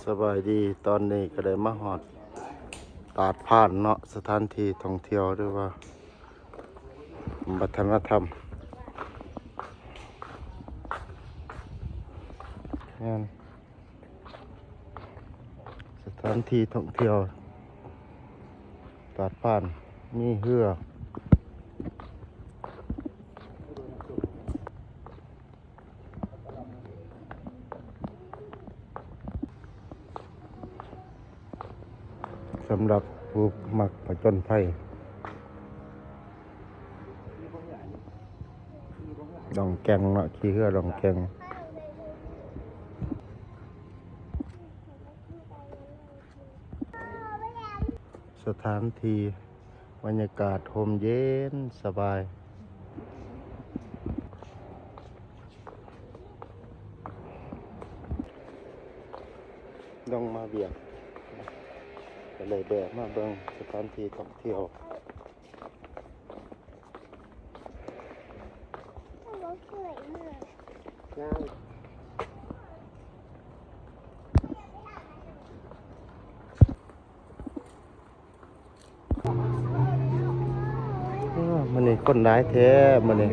ສະບາຍດີ, ຕອນນີ້ກໍໄດ້ມາຮອດຕາດພານເນາະ, ສະຖານທີ່ທ່ອງທ່ຽວ ຫຼືວ່າວັດທະນະທຳ. ແມ່ນ ສະຖານທີ່ທ່ອງທ່ຽວຕາດພານ ມີເຮືອ ສຳລັບຜູ້ມັກຜະຈົນໄພ ລ່ອງແກ່ງເນາະ, ຂີ່ເຮືອລ່ອງແກ່ງ. ສະຖານທີ່ ບັນຍາກາດຮົ່ມເຢັນສະບາຍ. ລົງມາວຽກ ກໍເລີຍແວະມາເບິ່ງສະຖານທີ່ທ່ອງທ່ຽວ. ເອີ ມື້ນີ້ຄົນຫຼາຍແທ້ມື້ນີ້.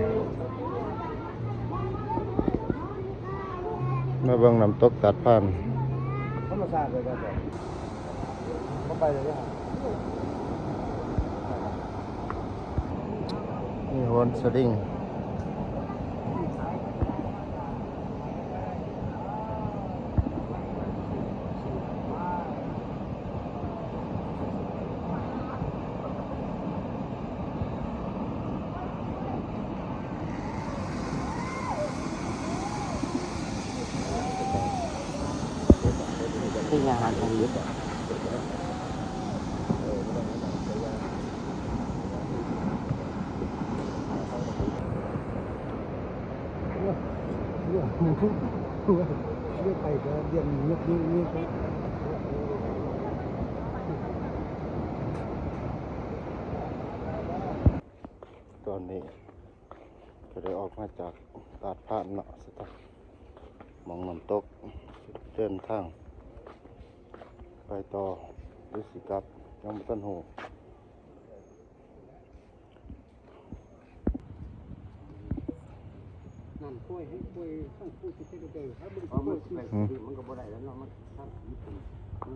ມາເບິ່ງນ້ຳຕົກຕາດພານ. ທຳມະຊາດເລີຍ ບໍ່ໄປເລີຍ. ມີໂຫນສະລິງ. ຕອນນີ້ກໍໄດ້ອອກມາຈາກຕາດພານເນາະ, ໝ່ອງນ້ຳຕົກ, ເດີນທາງໄປຕໍ່ ຫຼືຊິກັບ ຍັງບໍ່ທັນຮູ້. ນັ້ນ ຂ້ອຍໃຫ້ ຂ້ອຍ ຂ້ອຍ ຂ້ອຍຊິເຮັດໄດ້ ຖ້າເບິ່ງ ເອີ ມັນ ຂ້ອຍ ມັນກໍບໍ່ໄດ້ແລ້ວເນາະ. ມັນ ມັນ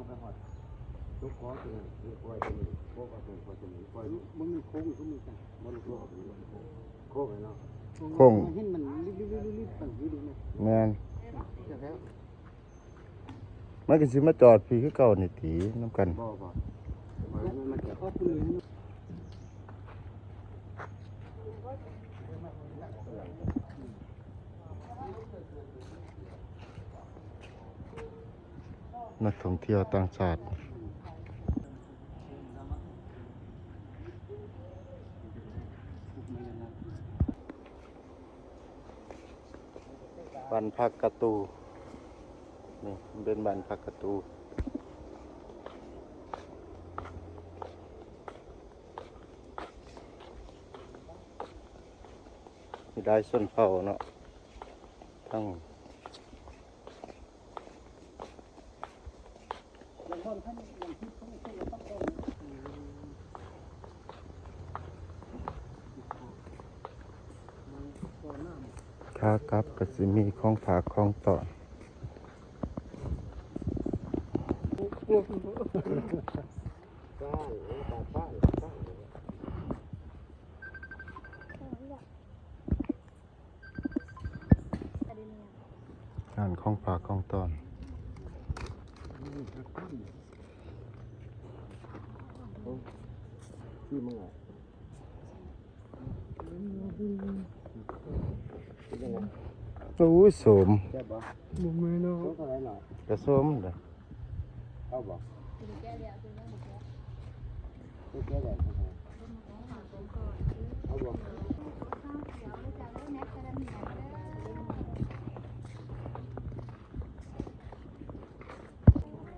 ໄປຮອດ ຕົວ ຂໍ ຕົວນັ້ນ ຂ້ອຍ ຕົວນີ້ ໂຄກ ເອົາຕົວ ຂ້ອຍ ຕົວນີ້ ຂ້ອຍ ບໍ່ມີໂຄ້ງ ຄືມີກັນ ບໍ່ໄດ້ໂຄ້ງ ໂຄ້ງເນາະ ໂຄ້ງ ເຫັນມັນລິບໆໆໆ ຕັ້ງຢູ່ດີເນາະ. ແມ່ນ ຈັກແລ້ວ. ມັນກໍຊິມາຈອດພີ້ຄືເກົ່ານີ້ຕິ ນຳກັນ. ບໍ່ ບໍ່ ມັນຈະອອກຄື ນັກທ່ອງທ່ຽວຕ່າງຊາດ. ບ້ານພັກກະຕູ ນີ້ມັນເປັນບ້ານພັກກະຕູ ມີຫຼາຍຊົນເຜົ່າເນາະ ທັງ ຂາກັບກໍຊິມີຂອງຝາກຂອງຕ້ອນ. ຮ້ານຂອງຝາກຂອງຕ້ອນ ໂອ້ຍ ໂສມ ບໍ່ແມ່ນເນາະ ກະໂສມເດ້. ເອົາບໍ່? ເອົາບໍ່?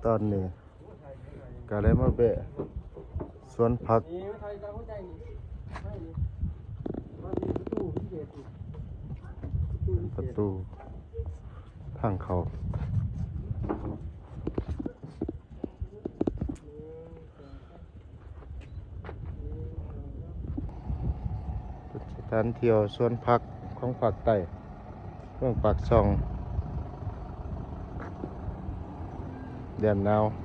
ຕອນນີ້ກໍໄດ້ມາແວະສວນຜັກ ເປັນປະຕູທາງເຂົ້າ. ຖານທ່ຽວສວນຜັກຂອງພາກໃຕ້ ເມືອງປາກຊ່ອງ ແດນໜາວ.